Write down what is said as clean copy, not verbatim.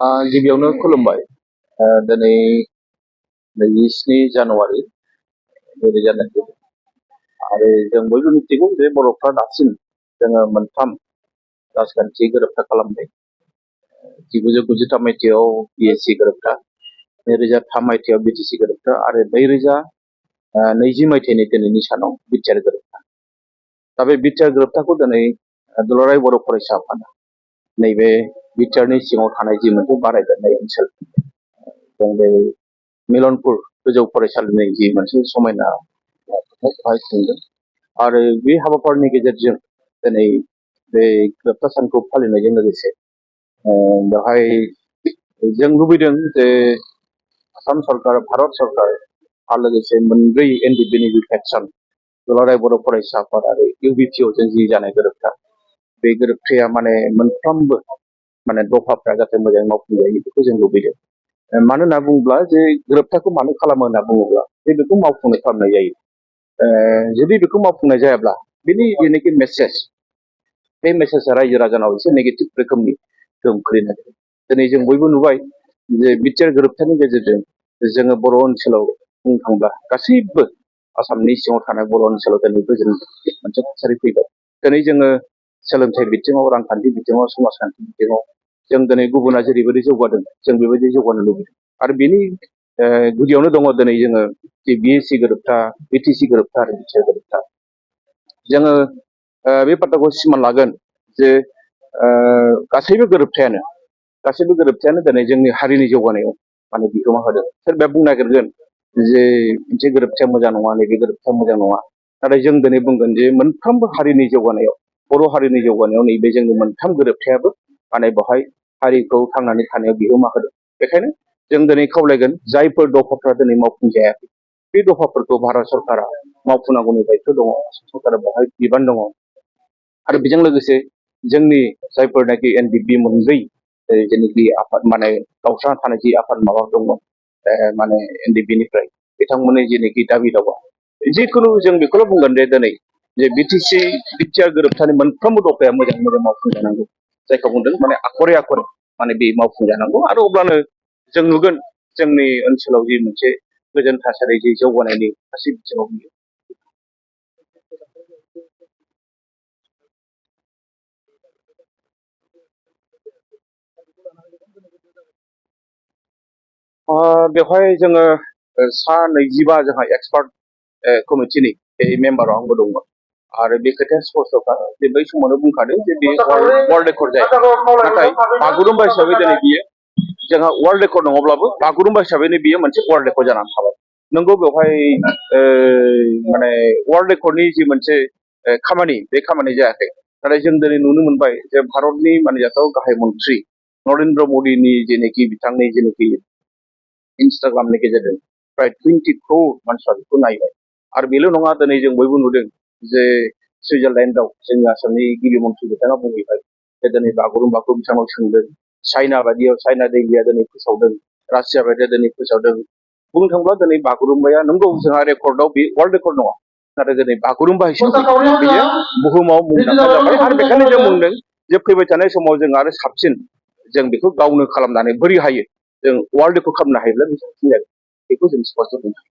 गिबियावनो खुलुमबाय। दिनै 27 जानुवारि 2020 आरो जों बयबो मिथिगौ जे बर'फ्रा दासिम जोङो मोनथाम राजखान्थि गोरोबथा खालामबाय। 1993 मायथाइयाव BSc गोरोबथा, 2003 मायथाइयाव BTC गोरोबथा आरो 2020 मायथाइनि दिनैनि सानाव बिटिआर गोरोबथा। दा बे बिटिआर गोरोबथाखौ दिनै दुलाराय बर' फरायसा आफादा नैबे बिटिआरनि सिङाव थानाय जि मोनसे बारायदेरनाय ओनसोल, जों बे मिलनपुर गोजौ फरायसालिनि जि मोनसे समायना बेवहाय खुंदों आरो बे हाबाफारिनि गेजेरजों दिनै बे गोरोबथा सानखौ फालिनायजों लोगोसे बेवहाय जों लुबैदों जे आसाम सरकार, भारत सरकार आरो लोगोसे मोनब्रै एनडिपिनि जि फेक्सन दुलाराय बर' फरायसा आफाद आरो इउबिपिअजों जि जानाय गोरोबथा, बे गोरोबथाया माने मोनफ्रोमबो माने दफाफ्रा जाहाथे मोजाङै मावफुंजायो बेखौ जों लुबैदों। मानो होनना बुङोब्ला जे गोरोबथाखौ मानो खालामो होनना बुङोब्ला जे बेखौ मावफुंनो खालामनाय जायो। जुदि बेखौ मावफुंनाय जायाब्ला बेनि जेनाखि मेसेज, बे मेसेजआ रायजो राजानाव एसे नेगेटिभ रोखोमनि गोहोम खोलैनो हागौ। दिनै जों बयबो नुबाय जे बिटिआर गोरोबथानि गेजेरजों जोङो बर' ओनसोलाव बुंनो थाङोब्ला गासैबो आसामनि सिङाव थानाय बर' ओनसोलाव दिनै गोजोन मोनसे थासारि फैबाय। दिनै जोङो सोलोंथाइ बिथिङाव, रांखान्थि बिथिङाव, समाजखान्थि बिथिङाव जों दिनै गुबुना जेरैबायदि जौगादों जों बेबायदि जौगानो लुबैदों आरो बेनि गुदियावनो दङ दिनै जोङो जि BSc गोरोबथा, BTC गोरोबथा आरो बिटिआर गोरोबथा। जोङो बे बाथ्राखौ सिमान लागोन जे गासैबो गोरोबथायानो दिनै जोंनि हारिनि जौगानायाव माने बिहोमा होदों। सोरबाया बुंनो नागिरगोन जे मोनसे गोरोबथाया मोजां नङा, नैबे गोरोबथाया मोजां नङा, नाथाय जों दिनै बुंगोन जे मोनफ्रोमबो हारिनि जौगानायाव, बर' हारिनि जौगानायाव नैबे जोंनि मोनथाम गोरोबथायाबो माने बेवहाय हारिखौ थांनानै थानायाव बिहोमा होदों। बेखायनो जों दिनै खावलायगोन जायफोर दफाफ्रा दिनै मावफुंजायाखै बे दफाफोरखौ भारत सरकारा मावफुंनांगौनि दायथ' दङ, सरकारा बेवहाय बिबान दङ आरो बेजों लोगोसे जोंनि जायफोरनाखि एनडिपि मोनब्रै जेनाखि आफाद माने गावस्राना थानाय जि आफाद माबा दंमोन माने एनडिपिनिफ्राय बिथांमोननि जेनाखि दाबि दावा, जिखुनु जों बेखौल' बुंगोन जे दिनै जे बिटिआर गोरोबथानि मोनफ्रोमबो दफाया मोजाङै मोजां मावफुंजानांगौ, जायखौ बुंदों माने आखरे आखरे माने बे मावफुंजानांगौ आरो अब्लानो जों नुगोन जोंनि ओनसोलाव जि मोनसे गोजोन थासारि, जि जौगानायनि गासै बिथिङाव बियो। बेवहाय जोङो सा 25 जोंहा एक्सपार्ट कमिटिनि बे मेम्बाराव आंबो दंमोन आरो बे खोथाया स्पष्टखा जे बै समावनो बुंखादों जे बे वर्ल्ड रेकर्ड जायो, नाथाय बागुरुम्बा हिसाबै दिनै बियो जोंहा वर्ल्ड रेकर्ड नङाब्लाबो बागुरुम्बा हिसाबैनो बियो मोनसे वर्ल्ड रेकर्ड जानानै थाबाय। नंगौ बेवहाय माने वर्ल्ड रेकर्डनि जि मोनसे खामानि, बे खामानि जायाखै, नाथाय जों दिनै नुनो मोनबाय जे भारतनि मानजाथाव गाहाय मन्थ्रि नरेन्द्र मदिनि जेनाखि बिथांनि जेनाखि इन्सटाग्रामनि गेजेरजों प्राय 20 crore मानसिफ्रा बेखौ नायबाय आरो बेल' नङा, दिनै जों बयबो नुदों जे सुइजारलेण्डआव जोंनि आसामनि गिबि मन्थ्रि बिथाङा बुंहैबाय जे दिनै बागुरुम्बाखौ बिथांनाव सोंदों। चाइना बायदियाव, चाइना दैलिया दिनै फोसावदों, रासिया बायदिया दिनै फोसावदों। बुंनो थाङोब्ला दिनै बागुरुम्बाया नंगौ जोंहा रेकर्डआव बे वर्ल्ड रेकर्ड नङा, नाथाय दिनै बागुरुम्बा हिसाबै बियो बुहुमाव मुंदांखा जाबाय आरो बेखायनो जों बुंदों जे फैबाय थानाय समाव जों आरो साबसिन जों बेखौ गावनो खालामनानै बोरै हायो, जों वर्ल्ड रेकर्ड खालामनो हायोब्ला बे साबसिन जागोन, बेखौ जों स्पष्ट बुंदों।